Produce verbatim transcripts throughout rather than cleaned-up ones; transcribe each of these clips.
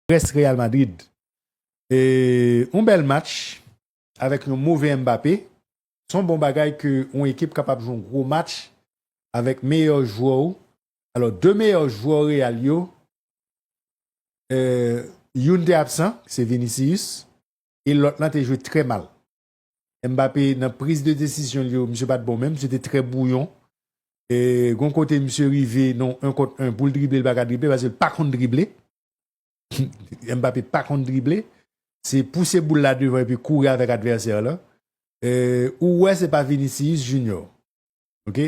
Près Real Madrid. E, yon bèl match avèk yon move Mbappé. Se yon bon bagay ke yon ekip kapab jwe yon gwo match avèk meyè jwè ou. Alò, de meyè jwè Real yo, e, youn te absan, se Vinicius, e lòt lan te jwe trè mal. Mbappé, nan priz de desizyon li yo, misye pa t bon menm, misye te trè bwouyon. E, gon kote misye rive nan yon kont yon pou l drible, l pa ka drible, paske l pa konn drible. Mbappé pa konn drible. Se pouse boul la devan epi kouri avèk advèsè lan. E, ou wè se pa Vinicius Junior. Ok?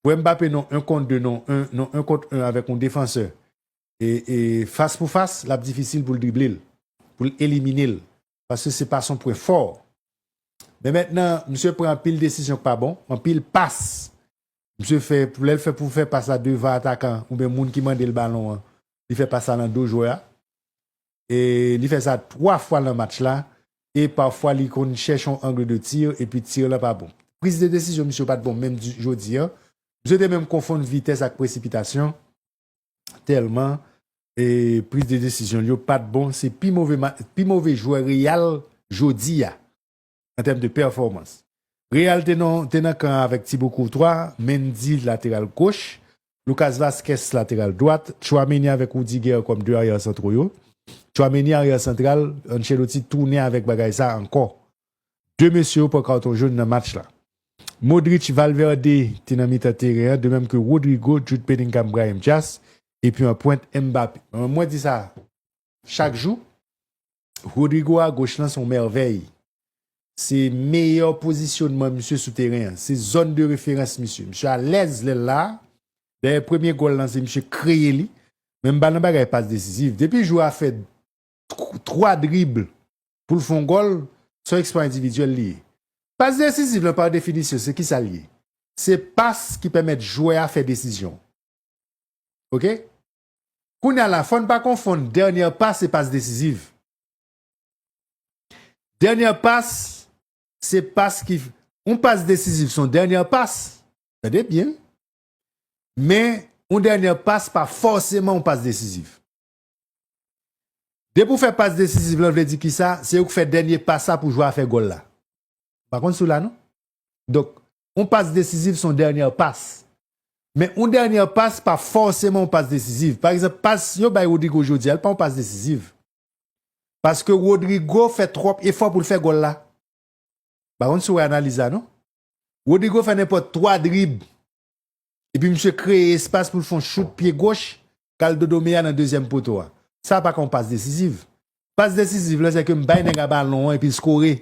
Pou Mbappé nan yon kont de, nan yon, nan yon kont yon avèk yon defansè. E, e fas pou fas, l ap difisil pou l drible l, pou l elimine l. Paske se pa son pwen fò. Men mentnan, misye pran anpil desizyon k pa bon, anpil pas. Misye fè, lè l fè pou fè pas la devan atakan, oubyen moun ki mande l balon an, li fè pas la nan do jwè a. E li fè sa twa fwa nan match la. E pafwa li konn chèche yon angle de tir, epi tir lan pa bon. Priz de desizyon misye pa t bon menm di, jodi an. Misye te menm konfonn vitès ak presipitasyon. Tèlman, e, priz de desizyon li yo pa t bon. Se pi move ma-, pi move jwè Real jodi a, an tèm de pèfòmans. Real te nan, te nan kan avèk Thibaut Courtois, Mendy lateral goch, Lucas Vázquez lateral dwat, Tchouaméni avèk Rudiger kòm de aryè santro yo. Tchouaméni aryè santral, Ancelotti tounen avèk bagay sa ankò. De mesye yo pran katon jòn nan match la. Modric, Valverde te nan mitan teren an, de menm ke Rodrygo, Jude Bellingham, Brahim Diaz, epi an pwent Mbappé. Mwen, mwen di sa chak jou, Rodrygo a goch lan se yon mèvèy. Se meyè pozisyonman misye sou teren an. Se zòn de referans misye. Misye alèz lè l la. Dayè premye gòl lan se misye kreye li. Men m pa nan bagay pas desiziv. Depi jwè a fè tw-, twa drib pou l fè yon gòl, se yon eksplwa endividyèl li ye. Pas desiziv lan, pa definisyon, se kisa l ye? Se pas ki pèmèt jwè a fè desizyon. Ok? Kounye a la, fò n pa konfonn dènyè pas e pas desiziv. Dènyè pas, se pas ki, yon pas desiziv se yon dènyè pas. Tande byen. Men, yon dènyè pas pa fòseman yon pas desiziv. Depi w fè pas desiziv lan, vle di kisa? Se ou k fè dènye pas sa pou jwè a fè gòl la. Pa konn si w la, non? Donk, yon pas desiziv se yon dènyè pas. Men yon dènyè pas pa fòseman yon pas desiziv. Pa egzanp, pas yo bay Rodrygo jodi a, l pa yon pas desiziv. Paske Rodrygo fè twòp efò pou l fè gòl la. Pa konn si w wè analiz la, non? Rodrygo fè nenpòt twa drib. Epi misye kreye espas pou l fè yon chout pye goch, k al dodome a nan dezyèm poto a. Sa pa ka yon pas desiziv. Pas desiziv lan, se ke m bay nèg a balon an epi l skore.